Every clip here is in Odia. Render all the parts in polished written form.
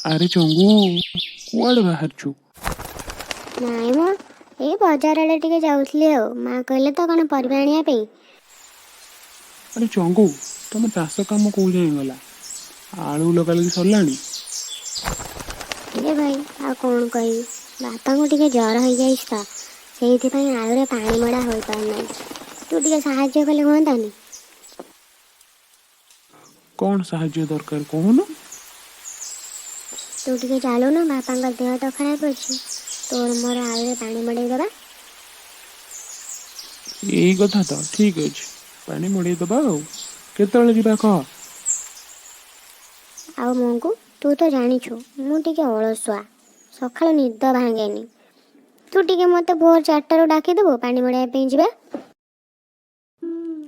ଆରେ ଚଙ୍ଗୁ, କୁଆଡ଼େ ବାହାରିଛୁ? ନାଇଁ ମ, ଏଇ ବଜାର ଆଡ଼େ ଟିକେ ଯାଉଥିଲି ଆଉ ମା କହିଲେ ତ କ'ଣ ପରିବା ଆଣିବା ପାଇଁ। ଆରେ ଚଙ୍ଗୁ, ତମ ଚାଷ କାମ କୋଉ ଯାଏଁ ଗଲା? ଆଳୁ ଲଗାଲଗି ସରିଲାଣି? ଏ ଭାଇ, ଆଉ କ'ଣ କହିବି, ବାପାଙ୍କୁ ଟିକେ ଜ୍ୱର ହେଇଯାଇଛି ତ ସେଇଥିପାଇଁ ଆଳୁରେ ପାଣି ମଡ଼ା ହୋଇପାରୁନାହିଁ। ତୁ ଟିକେ ସାହାଯ୍ୟ କଲେ ହୁଅନ୍ତାନି? କ'ଣ ସାହାଯ୍ୟ ଦରକାର କହୁନୁ? ତୁ ଟିକେ ଚାଲୁନୁ, ବାପାଙ୍କ ଦେହ ତ ଖରାପ ଅଛି, ତୋର ମୋର ଆଳୁରେ ପାଣି ମଡ଼େଇ ଦେବା। ଏଇ କଥା ତ, ଠିକ ଅଛି, ପାଣି ମଡ଼େଇ ଦବା। ଆଉ କେତେବେଳେ ଯିବା କହ। ଆଉ ମଙ୍ଗୁ, ତୁ ତ ଜାଣିଛୁ ମୁଁ ଟିକେ ଅଳସୁଆ, ସକାଳୁ ନିଦ ଭାଙ୍ଗେନି। ତୁ ଟିକେ ମୋତେ ଭୋର 4ଟାରୁ ଡାକିଦେବୁ, ପାଣି ମଡ଼େଇବା ପାଇଁ ଯିବା।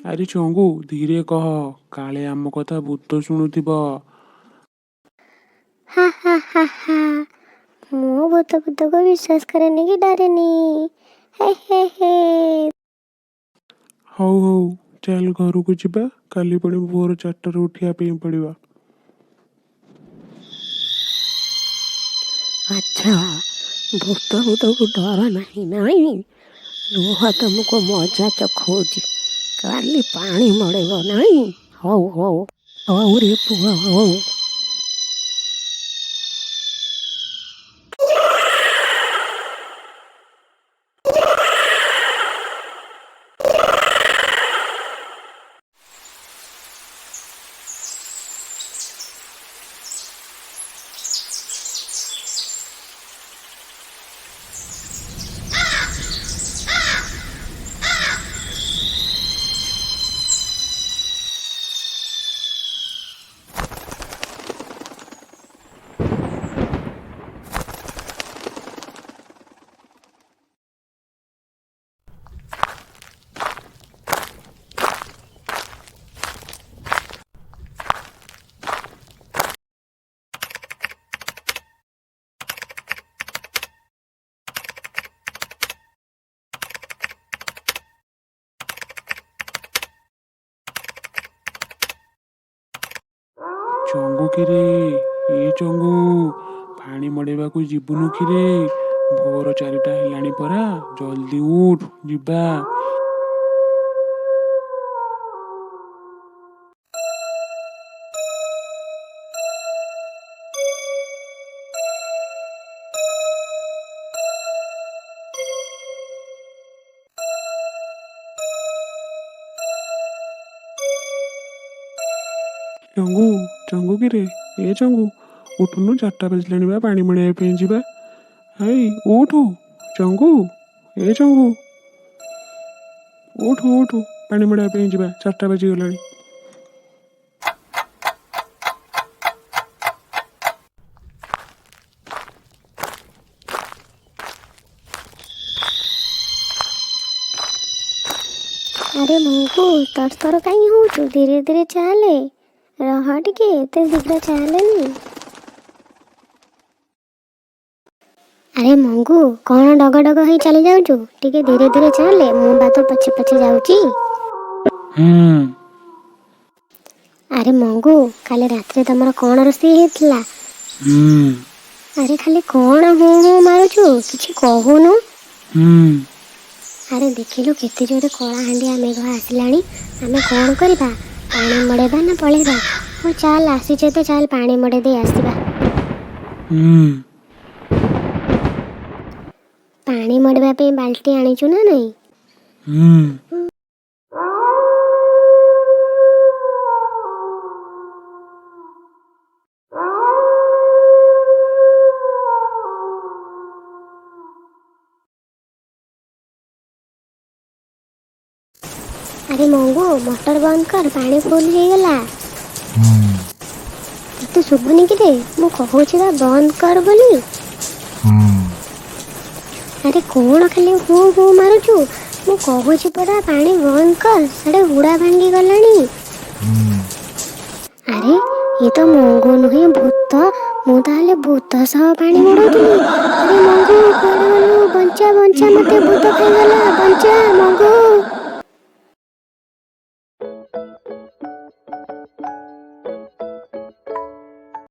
ଆରେ ଚଙ୍ଗୁ, ଧୀରେ କହ, କାଳେ ଆମ କଥା ଭୂତ ଶୁଣୁଥିବ। ହା ହା ହା ହା, ମୁଁ ଭୂତ ଫୂତକୁ ବିଶ୍ୱାସ କରେନି କି ଡରେନି। ହେ ହେ ହେ। ହଉ ହଉ, ଚାଲ ଘରକୁ ଯିବା, କାଲି ପୁଣି ଭୋର 4ଟାରୁ ଉଠିବା ପାଇଁ ପଡ଼ିବ। ଆଚ୍ଛା, ଭୂତ ଭୂତକୁ ଡର ନାହିଁ ନାଇଁ? ରୁହ, ତମକୁ ମଜା ଚଖଉଛି। କାଲି ପାଣି ମଡ଼େଇବ ନାଇଁ? ହଉ ହଉ, ହଉ ରେ ପୁଅ, ହଉ। ଚଙ୍ଗୁ କିରେ, ଏ ଚଙ୍ଗୁ, ପାଣି ମଡ଼େଇବାକୁ ଯିବୁନୁ କିରେ? ଭୋର 4ଟା ହେଲାଣି ପରା, ଜଲ୍ଦି ଉଠ, ଯିବା। ଚଙ୍ଗୁ, ଚଙ୍ଗୁ କିରେ, ଏ ଚଙ୍ଗୁ, ଉଠୁନୁ, 4ଟା ବାଜିଲାଣି ବା, ପାଣି ମଡ଼େଇବା ପାଇଁ ଯିବା। ହେଇ ଉଠୁ ଚଙ୍ଗୁ, ଏ ଚଙ୍ଗୁ, ଉଠୁ ଉଠୁ, ପାଣି ମଡ଼େଇବା ପାଇଁ ଯିବା, 4ଟା ବାଜିଗଲାଣି। ଆରେ ମଙ୍ଗୁ, ତରତର କାହିଁ ହେଉଛୁ? ଧୀରେ ଧୀରେ ଚାଲେ, ରହ ଟିକେ, ଏତେ ଶୀଘ୍ର ଚାଲେନି। ଆରେ ମଙ୍ଗୁ, କ'ଣ ଡଗ ଡଗ ହେଇ ଚାଲି ଯାଉଛୁ? ଟିକେ ଧୀରେ ଧୀରେ ଚାଲେ, ମୁଁ ବା ତୋ ପଛେ ପଛେ ଯାଉଛି। ହୁଁ। ଆରେ ମଙ୍ଗୁ, କାଲି ରାତିରେ ତମର କ'ଣ ରୋଷେଇ ହେଇଥିଲା? ହୁଁ। ଆରେ ଖାଲି କ'ଣ ହୁଁ ହୁଁ ମାରୁଛୁ, କିଛି କହୁନୁ? ହୁଁ। ଆରେ ଦେଖିଲୁ କେତେ ଜୋରେ କଳା ହାଣ୍ଡିଆ ମେଘ ଆସିଲାଣି, ଆମେ କ'ଣ କରିବା? ପାଣି ମଡ଼େଇବା ନା ପଳେଇବା? ହଉ ଚାଲ, ଆସିଛେ ତ ଚାଲ ପାଣି ମଡ଼େଇ ଦେଇ ଆସିବା। ହୁଁ। ପାଣି ମଡ଼େଇବା ପାଇଁ ବାଲ୍ଟି ଆଣିଛୁ ନା ନାଇଁ? ହୁଁ। ଆରେ ମଙ୍ଗୁ, ମଟର ବନ୍ଦ କର, ପାଣି ଫୁଲ ହେଇଗଲା। ତତେ ଶୁଭୁନି କିରେ? ମୁଁ କହୁଛି ବା ବନ୍ଦ କର ବୋଲି। ଆରେ କ'ଣ ଖାଲି ହୁଁ ହୁଁ ମାରୁଛୁ? ମୁଁ କହୁଛି ପରା ପାଣି ବନ୍ଦ କର, ସାଡ଼େ ହୁଡ଼ା ଭାଙ୍ଗି ଗଲାଣି। ଆରେ ଇଏ ତ ମଙ୍ଗୁ ନୁହେଁ, ଭୂତ। ମୁଁ ତାହେଲେ ଭୂତ ସହ ପାଣି ମଡ଼ଉଥିଲି। ଆରେ ମଙ୍ଗୁ, କୁଆଡ଼େ ଗଲୁ? ବଞ୍ଚା ବଞ୍ଚା, ମତେ ଭୂତ ଖାଇଗଲା, ବଞ୍ଚା ମଙ୍ଗୁ।